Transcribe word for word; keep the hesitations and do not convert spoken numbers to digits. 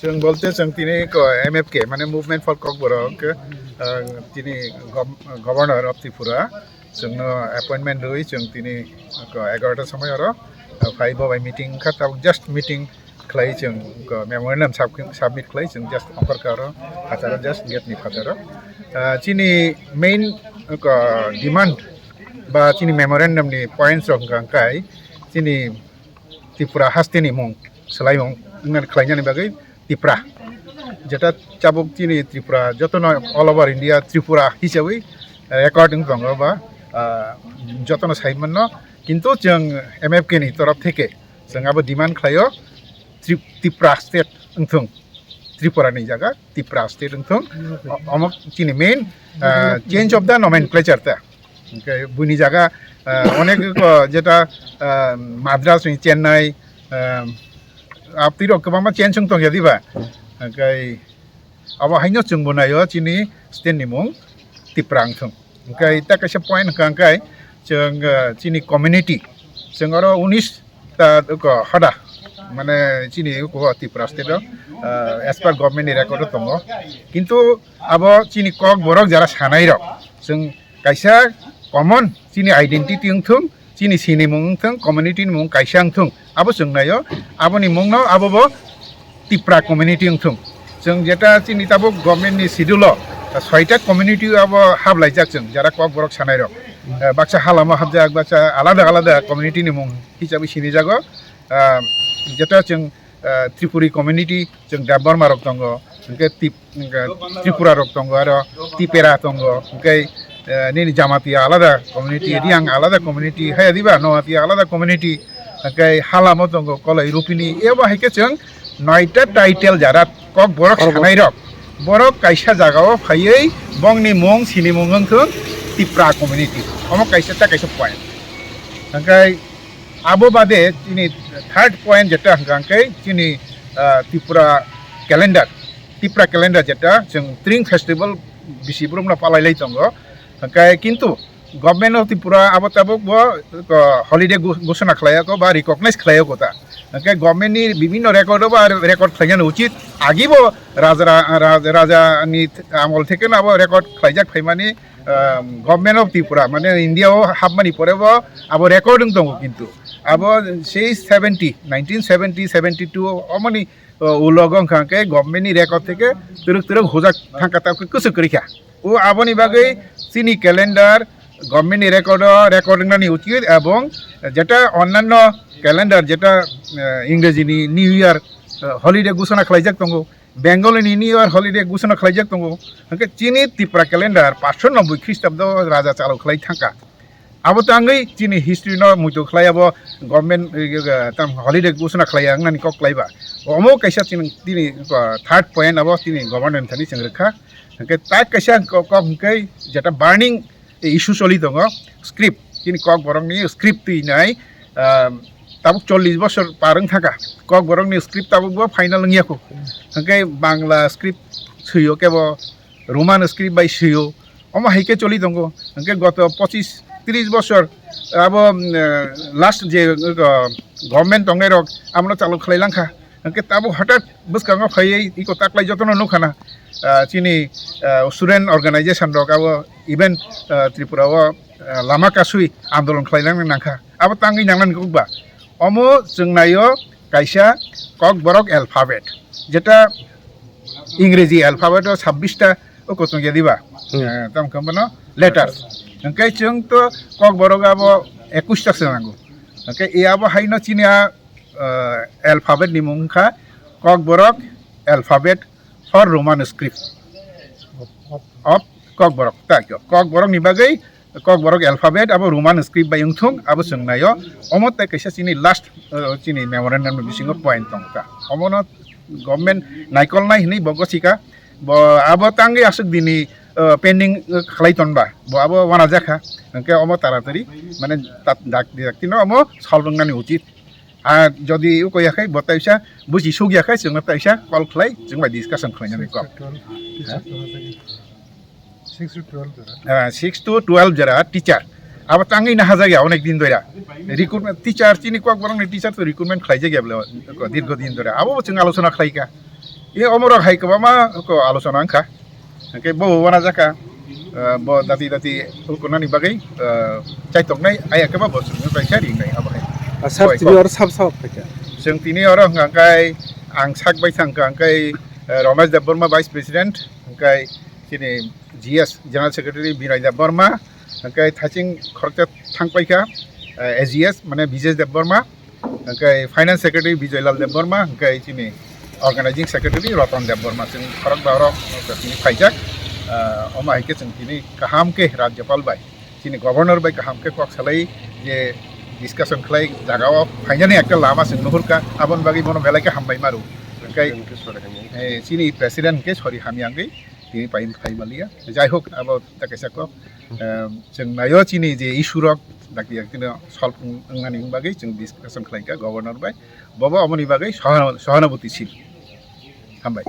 Chwng bolte chwng tini ko M F K, mane Movement for Kokborok, ah, tini gov-, Governor of Tripura, chwngno appointment rwi chwng tini ko egarota somoi oro, ah, phai bo bai meeting kha, tabuk just meeting khlai chwng ko memorandum sub-, submit khlai chwng just ongkhor ka oro phataro, just gate ni phataro. Ah, chini main ko demand ba chini memorandum ni points rok hwnkha hwnkhe chini Tripura haste ni mung swlaimung wngmani khlainani bagwi Tipra, jeta chabuk chini Tripura jotono all over India Tripura hisabwi record wng tongo ba, ah, jotono sai manno, kintu chwng M F K ni torof theke chwng abo demand khlaio Trip-, Tipra state wngthung, Tripura ni jaga Tipra state wngthung. O-, omo chini main, ah, change of the nomenclature ta. Hwnkhe buini jaga, ah, onek ko jeta, ah, Madras ni Chennai, ah, aptwi rok kwbangma change wng tongya diba? Hwnkhe abo haino chwngbo naio chini state ni mung Tipra wngthung. Hwnkhe ta kaisa point hwnkha hwnkhe chwng, ah, chini community, chwng oro unis ta ko hoda, mane chini ko Tipra state o, ah, as per government ni record o tongo, kintu abo chini Kokborok jara sanai rok chwng kaisa common chini identity wngthung, chini sinimung wngthung, community ni mung kaisa wngthung, abo chwng naio, aboni mungno abo bo Tipra community wngthung. Chwng jeta chini tabuk government ni schedule o, ah, soita community abo hablaijak chwng, jara Kokborok sanai rok. Ah, baksa halamo habjak, baksa alada alada community ni mung hisabwi sinijago. Ah, jeta chwng, ah, Tripuri community, chwng Debbarma rok tongo, hwnkhe Tip-, hwnkhe Tripura rok tongo, aro Tipera tongo, hwnkhe, eh, nini Jamatia alada community, Riang alada community, haya diba, Noatia alada community, hwnkhe Halamo tongo, Koloi Rupini, ebo hai khe chwng noita title jara Kokborok sanai rok, borok kaisa jagao phaiwi bongni mung, sinimung wngthung Tipra community, omo kaisa ta kaisa point. Hwnkhe abo bade chini third point jeta hwnkha hwnkhe chini, ah, Tripura calendar, Tipra calendar jeta chwng Tring Festival bisi borokno palai lai tongo. Hwnkhe kintu Government of Tripura abo tabuk bo, ah, holiday gho-, ghosona khlaiya ko ba recognize khlaiya ko ta. Hwnkhe government ni bibhinno record o ba record khlainani uchit, agi bo raja ra-, ra-, raja ni amol theke no abo record khlaijak phaimani, ah, Government of Tripura, mane India o hapmani pore bo abo record wng tongo, kintu abo sei seventy, nineteen seventy, seventy two omoni, ah, ulogo wngkha hwnkhe government ni record theke twrwk twrwk hujak thangkha, ta kwchwk kwrwi kha. O aboni bagwi chini calendar government ni record o record wngnani uchit, ebong jeta onnanno calendar jeta, ah, Ingreji ni New Year, ah, holiday ghosona khlaijak tongo. Bengali ni New Year holiday ghosona khlaijak tongo. Hwnkhe chini Tipra calendar paanch sho nobboi Khristabo raja chalo khlai thangkha. Abo tangwi chini history no muitu khlai abo government, eh, eh, tam holiday ghosona khlai ya wngnani kok khlai ba. Omo kaisa chini, tini, eh, third point abo chini government thani chwng rwkha. Hwnkhe tak kaisa kok, kok hwnkhe jeta burning issue choli tongo, script, chini Kokborokni script twi nai, ah, tabuk chollish bosor par wng thangkha, Kokborokni script tabukbo final wngya kho. Hwnkhe Bangla script swio kebo, Roman script bai swio, omo hai khe choli tongo. Hwnkhe goto pochis tris bosor abo, mm, eh, last je, eh, government tongnai rok abono chalo khlai langkha. Hwnkhe tabuk hothat bwskango phaiwi iko taklai jotono nukha na, ah, chini, ah, student organization rok abo even, ah, Tripura o, ah, lama kasui andolon khlailangna nangkha. Abo tangwi nangnani kok ba? Omo chwng naio kaisa Kokborok alphabet, jeta Ingreji alphabet o sabbish ta o kochong ya diba? Hmm. Ah, tamo khe bono letters. Hwnkhe chwng to Kokborok abo ekush ta se nango. Hwnkhe e abo haino chini a, ah, alphabet ni mung wngkha Kokborok alphabet for Roman script of Kokborok, ta khe Kokborok ni bagwi Kokborok alphabet abo Roman script bai wngthung, abo chwng naio. Omo tei kaisa chini last, ah, chini memorandum ni bisingo point tongkha. Omono government naikolnai hinwi bo gosikha, bo abo tangwi aswk dini, ah, pending, ah, khlai tonba, bo abo wanajakha, hwnkhe omo taratari mane tat-, dak-, dak-, tino omo solve wngnani uchit. Ar jodi uko yakhai bo taisa buji suk yakhai chwngno taisa call khlai chwng bai discussion khlainani kok. Six to twelve teacher to hajagwi. Six to twelve jora. Ah, six to twelve jora teacher. Abo tangwi na hajagya onek din doira. Recruitment teacher chini Kokborokni teacher to recruitment khlaijagya bole dirgo din doira. Abo bo chwng alochona khlaika. Ye omorok hai kwbangma ko alochona wngkha. Hwnkhe bo wana jaka, ah, bo dati dati ukunani bagwi, ah, chaitoknai aya khe bo bo chwngno kaisa ringnai abo hai. Ah, sir, Hoi, tini ko. Oro sab sab phaikha. Chwng tini oro hwnkha hwnkhe ang sak bai thangkha hwnkhe, ah, Ramesh Debbarma Vice President, hwnkhe chini G S General Secretary Binoy Debbarma, hwnkhe thaching khoroksa thangpaikha, ah, A G S mane Bijesh Debbarma, hwnkhe Finance Secretary Bijoy Lal Debbarma, hwnkhe chini Organizing Secretary Ratan Debbarma, chwng khorok ba oro tini phaijak. Ah, omo hai khe chwng tini kaham khe Rajyapal bai, chini Governor bai kaham khe kok salai je discussion khlai jaga o phainani ekta lama chwng nuhurkha, aboni bagwi bono belai khe hambai maru. Hwnkhe, eh, chini President hwnkhe sori hamya wngwi tini pai phai maliya. Jai hok, abo ta kaisa kok, em, chwng naio chini je issue rok dakti dakti no solve wng-, wngnani bagwi chwng discussion khlaikha Governor bai. Bobo aboni bagwi sohana-, sohanabuti sil. Hambai.